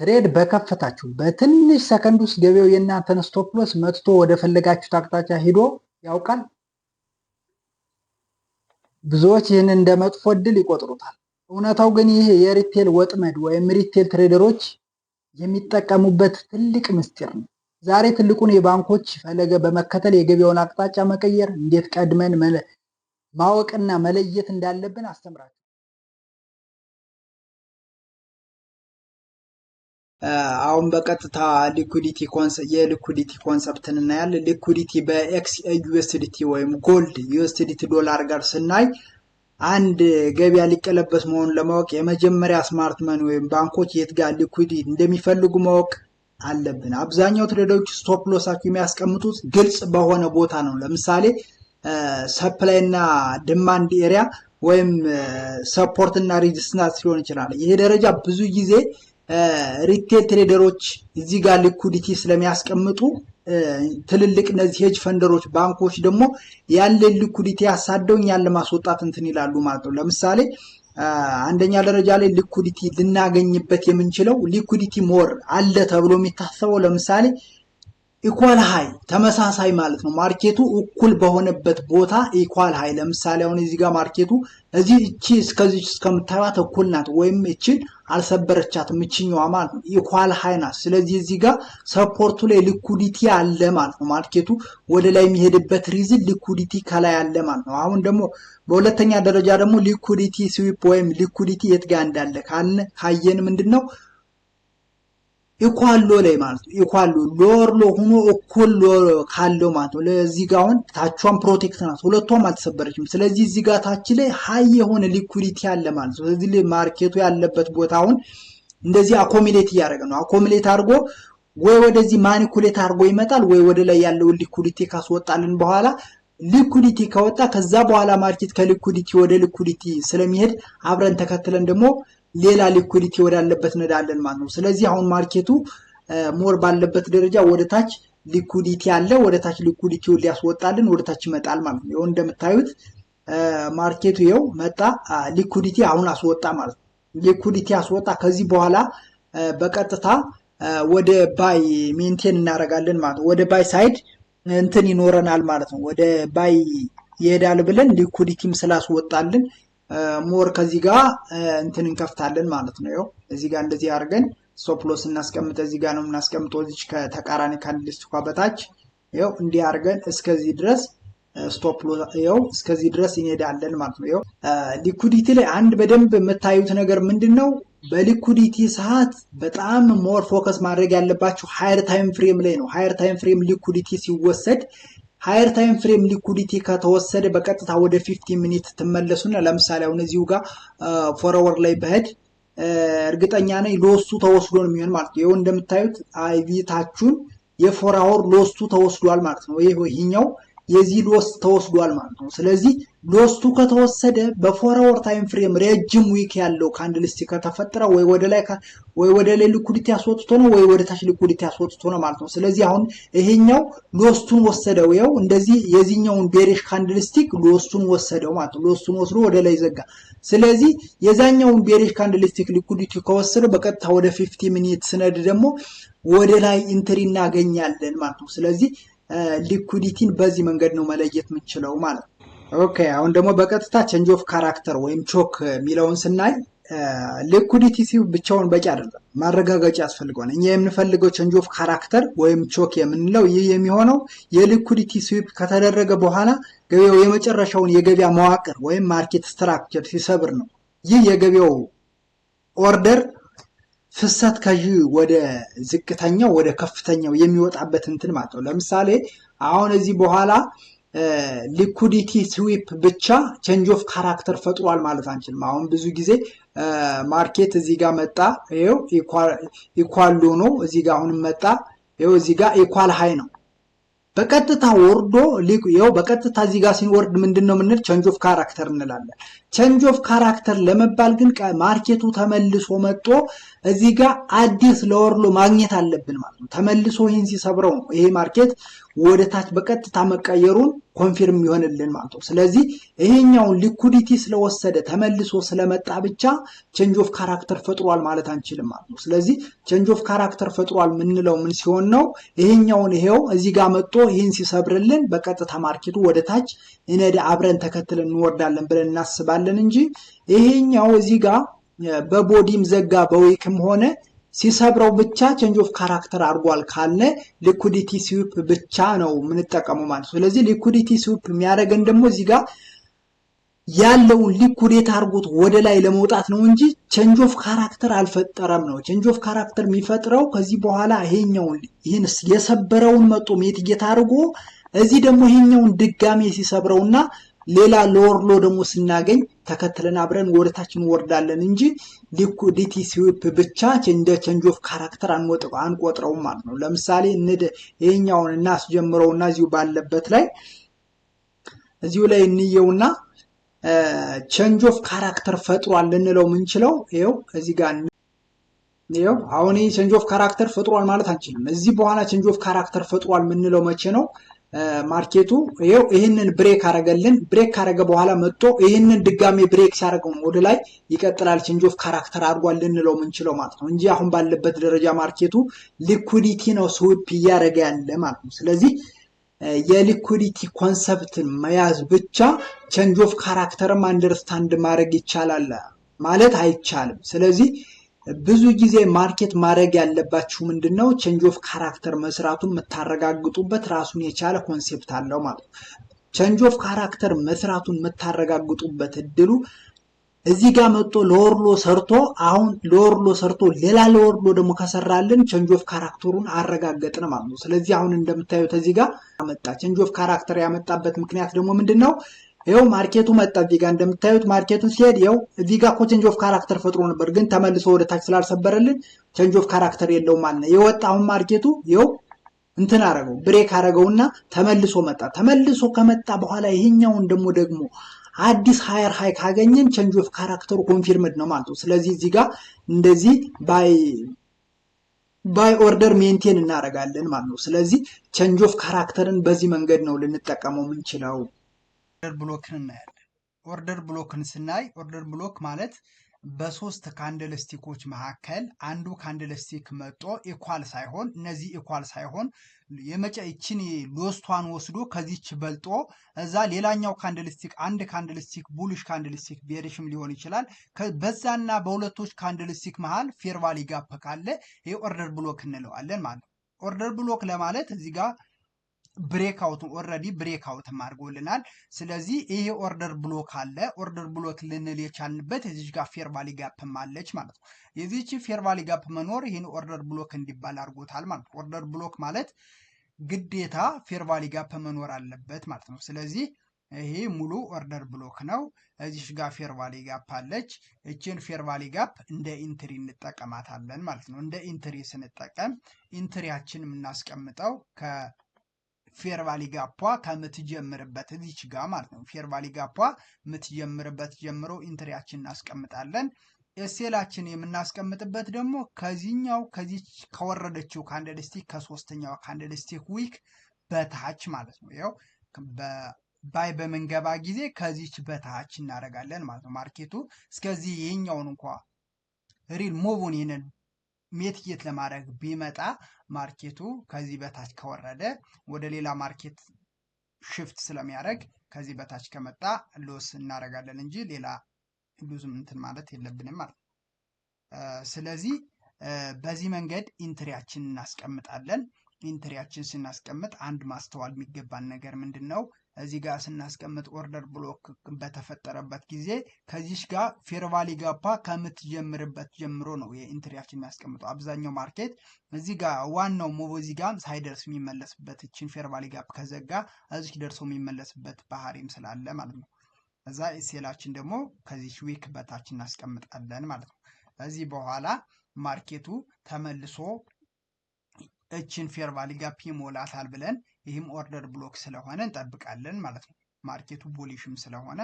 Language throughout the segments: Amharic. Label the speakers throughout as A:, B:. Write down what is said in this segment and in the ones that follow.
A: Trade በከፈታችሁ በትንሽ ሰከንድ ውስጥ ገበያው የእናንተን stop loss መትቶ ወደ ፈለጋችሁት አቅጣጫ ሂዶ ያውቃል? ብዙዎች ይህንን እንደ መጥፎ እድል ይቆጥሩታል። እውነታው ግን ይህ የ retail ወጥመድ ወይም retail trader ኦች የሚጠቀሙበት ትልቅ ምስጢር ነው። ዛሬ ትልቁን የባንኮች ፈለገ በመከተል የገበያውን አቅጣጫ መቀየር እንዴት ቀድመን ማወቅና መለየት እንዳለብን አስተምራለሁ።
B: አሁን በቀጥታ liquidity የ liquidity concept ን እናያለን። Liquidity በ XAUUSDT ወይም gold USDT ዶላር ጋር ስናይ አንድ ገበያ ሊቀለበስ መሆኑን ለማወቅ የመጀመሪያ smart money ወይም ባንኮች የት ጋር liquidity እንደሚፈልጉ ማወቅ አለብን። አብዛኛው trader ኦች stop loss ኣቸው የሚያስቀምጡት ግልጽ በሆነ ቦታ ነው። ለምሳሌ supply እና demand area ወይም support እና resistance ሊሆን ይችላል። ይሄ ደረጃ ብዙ ጊዜ retail trader ኦች እዚህ ጋር liquidity ስለሚያስቀምጡ ትልልቅ እነዚህ hedge funder ኦች ባንኮች ደግሞ ያለን liquidity ያሳደው እኛን ለማስወጣት እንትን ይላሉ ማለት ነው። ለምሳሌ አንደኛ ደረጃ ላይ liquidity ልናገኝበት የምንችለው liquidity more አለ ተብሎ የሚታሰበው ለምሳሌ equal high ተመሳሳይ ማለት ነው። Market ኡ እኩል በሆነበት ቦታ equal high። ለምሳሌ አሁን እዚህ ጋር market ኡ እዚህ እቺ እስከዚህ እስከምታዩት እኩል ናት፣ ወይም እቺን አልሰበረቻትም እቺኛዋ ማለት ነው። Equal high ናት። ስለዚህ እዚህ ጋር support ኡ ላይ liquidity አለ ማለት ነው። Market ኡ ወደ ላይ የሚሄድበት reason liquidity ከላይ አለ ማለት ነው። አሁን ደግሞ በሁለተኛ ደረጃ ደግሞ liquidity sweep ወይም liquidity የት ጋር እንዳለ ካየን ምንድን ነው equal low ላይ ማለት ነው። Equal low lower low ሆኖ እኩል low ካለው ማለት ነው። ለዚህ ጋር አሁን ታቿን protect ናት፣ ሁለቷም አልተሰበረችም። ስለዚህ እዚህ ጋር ታች ላይ high የሆነ liquidity አለ ማለት ነው። ስለዚህ market ኡ ያለበት ቦታ አሁን እንደዚህ accumulate እያደረገ ነው። Accumulate አድርጎ ወይ ወደዚህ manipulate አድርጎ ይመጣል፣ ወይ ወደ ላይ ያለውን liquidity ካስወጣልን በኋላ liquidity ከወጣ ከዛ በኋላ market ከ liquidity ወደ liquidity ስለሚሄድ አብረን ተከትለን ደግሞ ሌላ liquidity ወዳለበት እንሄዳለን ማለት ነው። ስለዚህ አሁን market ኡ more ባለበት ደረጃ ወደ ታች liquidity አለ። ወደ ታች liquidity ውን ሊያስወጣልን ወደ ታች ይመጣል ማለት ነው። ይኸው እንደምታዩት market ኡ ይኸው መጣ፣ liquidity አሁን አስወጣ ማለት ነው። Liquidity አስወጣ። ከዚህ በኋላ በቀጥታ ወደ buy maintain እናደርጋለን ማለት ነው። ወደ buy side እንትን ይኖረናል ማለት ነው። ወደ buy ይሄዳል ብለን liquidity ም ስላስወጣልን more ከዚህ ጋር እንትን እንከፍታለን ማለት ነው። ይኸው እዚህ ጋር እንደዚህ አድርገን stop loss እናስቀምጥ። እዚህ ጋር ነው የምናስቀምጠው፣ እዚች ከተቃራኒ candlestick ኳ በታች ይኸው እንዲህ አድርገን እስከዚህ ድረስ stop loss ይኸው እስከዚህ ድረስ እንሄዳለን ማለት ነው። ይኸው liquidity ላይ አንድ በደንብ የምታዩት ነገር ምንድን ነው? በ liquidity ሰዓት በጣም more focus ማድረግ ያለባችሁ higher time frame ላይ ነው። Higher time frame liquidity ሲወሰድ higher time frame liquidity ከተወሰደ በቀጥታ ወደ 15 minute ትመለሱና ለምሳሌ አሁን እዚሁ ጋር 4 hour ላይ በሄድ እርግጠኛ ነኝ lowest ኡ ተወስዶ ነው የሚሆን ማለት ነው። ይኸው እንደምታዩት IV ታቹን የ 4 hour lowest ኡ ተወስዷል ማለት ነው። ይሄኛው የዚህ lowest ተወስዷል ማለት ነው። ስለዚህ lowest ኡ ከተወሰደ በ 4 hour time frame ረጅም wick ያለው candlestick ከተፈጠረ ወይ ወደ ላይ ወይ ወደ ላይ liquidity አስወጥቶ ነው ወይ ወደ ታች liquidity አስወጥቶ ነው ማለት ነው። ስለዚህ አሁን ይሄኛው lowest ኡን ወሰደው። ይኸው እንደዚህ የዚህኛውን bearish candlestick lowest ኡን ወሰደው ማለት ነው። Lowest ኡን ወስዶ ወደ ላይ ዘጋ። ስለዚህ የዛኛውን bearish candlestick liquidity ከወሰደው በቀጥታ ወደ 15 minute ስንሄድ ደግሞ ወደ ላይ entry እናገኛለን ማለት ነው። ስለዚህ liquidity ን በዚህ መንገድ ነው መለየት የምንችለው ማለት ነው። Okay፣ አሁን ደግሞ በቀጥታ change of character ወይም CHoCH የሚለውን ስናይ liquidity sweep ብቻውን በቂ አይደለም፣ ማረጋገጫ ያስፈልገዋል። እኛ የምንፈልገው change of character ወይም CHoCH የምንለው ይህ የሚሆነው የ liquidity sweep ከተደረገ በኋላ ገበያው የመጨረሻውን የገበያ መዋቅር ወይም market structure ሲሰብር ነው። ይህ የገበያው order ፍሰት ከዢ ወደ ዝቅተኛው ወደ ከፍተኛው የሚወጣበት እንትን ማለት ነው። ለምሳሌ አሁን እዚህ በኋላ liquidity sweep ብቻ change of character ፈጥሯል ማለት አንችልም። አሁን ብዙ ጊዜ market እዚህ ጋር መጣ፣ ይኸው equal low ነው። እዚህ ጋር አሁንም መጣ፣ ይኸው እዚህ ጋር equal high ነው። በቀጥታ ወርዶ ይኸው በቀጥታ እዚህ ጋር ሲወርድ ምንድን ነው የምንል? Change of character እንላለን። Change of character ለመባል ግን market ኡ ተመልሶ መጥቶ እዚህ ጋር አዲስ lower low ማግኘት አለብን ማለት ነው። ተመልሶ ይህን ሲሰብረው ነው ይሄ market ወደ ታች በቀጥታ መቀየሩን Confirm ይሆንልን ማለት ነው። ስለዚህ ይሄኛውን liquidity ስለወሰደ ተመልሶ ስለመጣ ብቻ change of character ፈጥሯል ማለት አንችልም ማለት ነው። ስለዚህ change of character ፈጥሯል የምንለው ምን ሲሆን ነው? ይሄኛውን ይሄው እዚህ ጋር መጥቶ ይህን ሲሰብርልን በቀጥታ market ኡ ወደ ታች እነድ አብረን ተከትለን እንወርዳለን ብለን እናስባለን እንጂ ይሄኛው እዚህ ጋር በ body ም ዘጋ በ wick ም ሆነ ሲሰብረው ብቻ change of character አድርጓል ካልነ liquidity sweep ብቻ ነው የምንጠቀመው ማለት ነው። ስለዚህ liquidity sweep የሚያደርገን ደግሞ እዚህ ጋር ያለውን liquidate አድርጎት ወደ ላይ ለመውጣት ነው እንጂ change of character አልፈጠረም ነው። Change of character የሚፈጥረው ከዚህ በኋላ ይሄኛውን ይህን የሰበረውን መጦ mitigate አድርጎ እዚህ ደግሞ ይሄኛውን ድጋሜ ሲሰብረውና ሌላ lower low ደግሞ ስናገኝ ተከትለን አብረን ወደታች እንወርዳለን እንጂ liquidity sweep ብቻ እንደ change of character አንቆጥረውም ማለት ነው። ለምሳሌ ይሄኛውን እናስጀምረውና እዚሁ ባለበት ላይ እዚሁ ላይ እንየውና change of character ፈጥሯል ልንለው የምንችለው ይኸው እዚህ ጋር ይኸው አሁን ይህ change of character ፈጥሯል ማለት አንችልም። እዚህ በኋላ change of character ፈጥሯል የምንለው መቼ ነው? Market ኡ ይኸው ይህንን break አረገልን። Break ካረገ በኋላ መጥቶ ይህንን ድጋሜ break ሲያደርገው ወደ ላይ ይቀጥላል። Change of character አድርጓል ልንለው የምንችለው ማለት ነው እንጂ አሁን ባለበት ደረጃ market ኡ liquidity ነው sweep እያደረገ ያለ ማለት ነው። ስለዚህ የ liquidity concept ን መያዝ ብቻ change of character ም understand ማድረግ ይቻላል ማለት አይቻልም። ስለዚህ ብዙ ጊዜ market ማድረግ ያለባችሁ ምንድን ነው? Change of character መስራቱን የምታረጋግጡበት ራሱን የቻለ concept አለው ማለት ነው። Change of character መስራቱን የምታረጋግጡበት እድሉ እዚህ ጋር መጥቶ lower low ሰርቶ፣ አሁን lower low ሰርቶ ሌላ lower low ደግሞ ከሰራልን change of character ኡን አረጋገጥን ማለት ነው። ስለዚህ አሁን እንደምታዩት እዚህ ጋር መጣ። Change of character ያመጣበት ምክንያት ደግሞ ምንድን ነው? ይኸው market ኡ መጣ። እዚህ ጋር እንደምታዩት market ኡ ሲሄድ ይኸው እዚህ ጋር እኮ change of character ፈጥሮ ነበር፣ ግን ተመልሶ ወደ ታች ስላልሰበረልን change of character የለውም ማለት ነው። የወጣ አሁን market ኡ ይኸው እንትን አረገው፣ break አረገውና ተመልሶ መጣ። ተመልሶ ከመጣ በኋላ ይሄኛውን ደግሞ አዲስ higher high ካገኘን change of character ኡ confirmed ነው ማለት ነው። ስለዚህ እዚህ ጋር እንደዚህ buy order maintain እናደርጋለን ማለት ነው። ስለዚህ change of character ን በዚህ መንገድ ነው ልንጠቀመው የምንችለው።
A: Order block ን እናያለን። Order block ን ስናይ order block ማለት በሶስት candlestick ኦች መካከል አንዱ candlestick መጦ equal ሳይሆን፣ እነዚህ equal ሳይሆን የመጨ ይችን lowest ኧን ወስዶ ከዚች በልጦ እዛ ሌላኛው candlestick፣ አንድ candlestick bullish candlestick bearish ም ሊሆን ይችላል። በዛና በሁለቶች candlestick መሃል fair value gap ካለ ይህ order block እንለዋለን ማለት ነው። Order block ለማለት እዚህ ጋር breakout ኡን already breakout ም አድርጎልናል። ስለዚህ ይሄ order block አለ። Order block ልንል የቻልንበት የዚች ጋር fair value gap ም አለች ማለት ነው። የዚች fair value gap መኖር ይህን order block እንዲባል አድርጎታል ማለት ነው። Order block ማለት ግዴታ fair value gap መኖር አለበት ማለት ነው። ስለዚህ ይሄ ሙሉ order block ነው። እዚሽ ጋር fair value gap አለች። እችን fair value gap እንደ entry እንጠቀማታለን ማለት ነው። እንደ entry ስንጠቀም entry ያችን የምናስቀምጠው ከ fair value gap ኧ ከምትጀምርበት እዚች ጋ ማለት ነው። Fair value gap ኧ የምትጀምርበት ጀምሮ entry ያችን እናስቀምጣለን። SL ኣችን የምናስቀምጥበት ደግሞ ከዚህኛው ከዚች ከወረደችው candlestick ከሶስተኛው candlestick wick በታች ማለት ነው። ያው buy በምንገባ ጊዜ ከዚች በታች እናደርጋለን ማለት ነው። Market ኡ እስከዚህ ይህኛውን እንኳ real move ኡን ይህንን mitigate ለማድረግ ቢመጣ market ኡ ከዚህ በታች ከወረደ ወደ ሌላ market shift ስለሚያደርግ ከዚህ በታች ከመጣ loss እናደርጋለን እንጂ ሌላ lose ም እንትን ማለት የለብንም ማለት ነው። ስለዚህ በዚህ መንገድ entry ያችን እናስቀምጣለን። Entry ያችን ስናስቀምጥ አንድ ማስተዋል የሚገባን ነገር ምንድን ነው? እዚህ ጋር ስናስቀምጥ order block በተፈጠረበት ጊዜ ከዚች ጋር fair value gap ኧ ከምትጀምርበት ጀምሮ ነው የ entry ያችን የሚያስቀምጠው። አብዛኛው market እዚህ ጋር ዋናው move እዚህ ጋር ሳይደርስ የሚመለስበት፣ እችን fair value gap ከዘጋ እዚች ደርሶ የሚመለስበት ባህሪም ስላለ ማለት ነው። እዛ SL ኣችን ደግሞ ከዚች wick በታች እናስቀምጣለን ማለት ነው። ከዚህ በኋላ market ኡ ተመልሶ እችን fair value gap ይሞላታል ብለን ይህም order block ስለሆነ እንጠብቃለን ማለት ነው። Market ኡ bullish ም ስለሆነ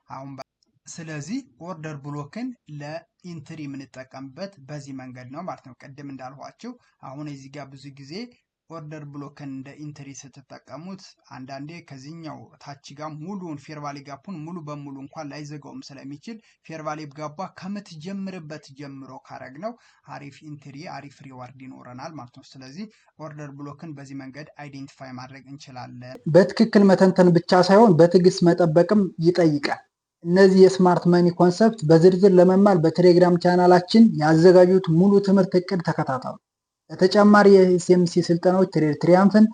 A: አሁን ስለዚህ order block ን ለ entry የምንጠቀምበት በዚህ መንገድ ነው ማለት ነው። ቅድም እንዳልኋችሁ አሁን እዚህ ጋር ብዙ ጊዜ
C: Order block ን እንደ entry ስትጠቀሙት አንዳንዴ ከዚህኛው ታች ጋር ሙሉውን fair value gap ኡን ሙሉ በሙሉ እንኳን ላይዘጋውም ስለሚችል fair value gap ኣ ከምትጀምርበት ጀምሮ ካረግነው አሪፍ entry፣ አሪፍ reward ይኖረናል ማለት ነው። ስለዚህ order block ን በዚህ መንገድ identify ማድረግ እንችላለን።
A: በትክክል መተንተን ብቻ ሳይሆን በትዕግስት መጠበቅም ይጠይቃል። እነዚህ የ smart money concept በዝርዝር ለመማር በቴሌግራም ቻናላችን ያዘጋጁት ሙሉ ትምህርት እቅድ ተከታተሉ። ለተጨማሪ የ SMC ስልጠናዎች Trade Triumph ን